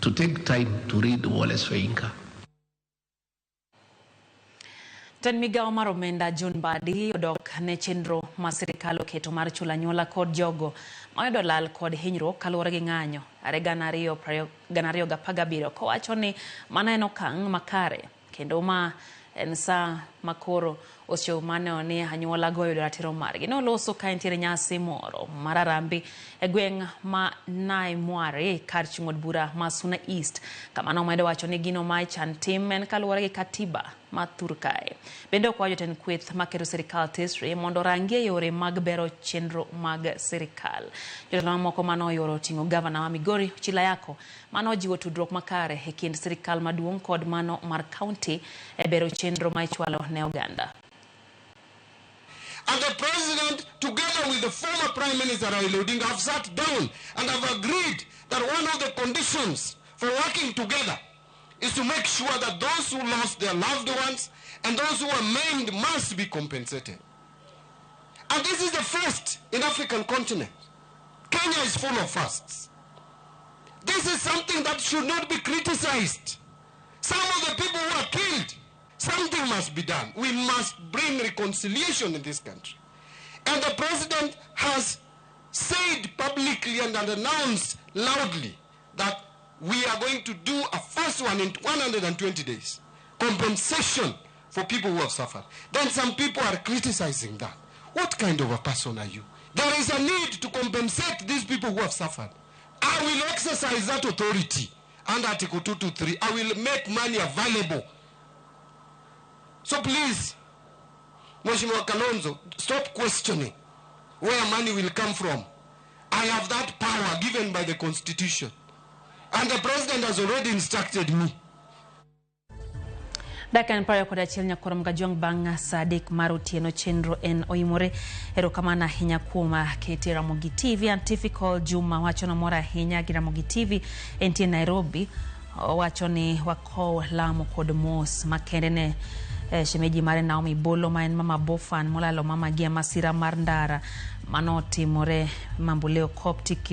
To take time to read Wole Soyinka. Jatend migawo mar omenda John Mbadi odok ne chenro ma sirikal oketo mar chulo anyuola kod jogo ma oyudo lal kod hinyruok kaluwore gi ng'anyo are 2017 kowacho ni mano en okang' makare kendo ma en sa makoro osechopo mar neno ni anyuola go oyudo ratiro margi. Noloso ka entiere nyasi moro mar Harambee e gweng' ma Naimware kar chung' od bura ma Suna East. Kama nomedo wacho ni gino ma ichan tim en kaluwore gi katiba ma thur kae. Bende okwayo jotend kweth maketo sirikal tesre mondo orangie yore mag bero chenro mag sirikal. Jotelo mamoko mane oyuoro oting'o gavana ma Migori Ochilo Ayako mane ojiwo tudruok makare e kind sirikal maduong' kod mano mar kaunti e bero chenro ma ichwalo ne oganda. And the president, together with the former Prime Minister Raila Odinga, have sat down and have agreed that one of the conditions for working together is to make sure that those who lost their loved ones and those who were maimed must be compensated. And this is the first in African continent. Kenya is full of firsts. This is something that should not be criticized. Some of the people who are killed, something must be done. We must bring reconciliation in this country. And the president has said publicly and announced loudly that we are going to do a first one in 120 days. Compensation for people who have suffered. Then some people are criticizing that. What kind of a person are you? There is a need to compensate these people who have suffered. I will exercise that authority under Article 223. I will make money available. So please, Mheshimiwa Kalonzo, stop questioning where money will come from. I have that power given by the Constitution. And the president has already instructed me. Dakika en 21 nyakoro Mgajwang' bang' sa 3 mar otieno chenro en oimore. Erokamano ahinya kuom kete Ramogi TV. Antifical Juma wacho nomor ahinya gi Ramogi TV entie Nairobi. Owacho ni wakow lamo kod mos makende ne shemeji mare Naomi Bolo ma en mama Bofan molalo mama gi e masira mar ndara manotimore Mamboleo Coptic.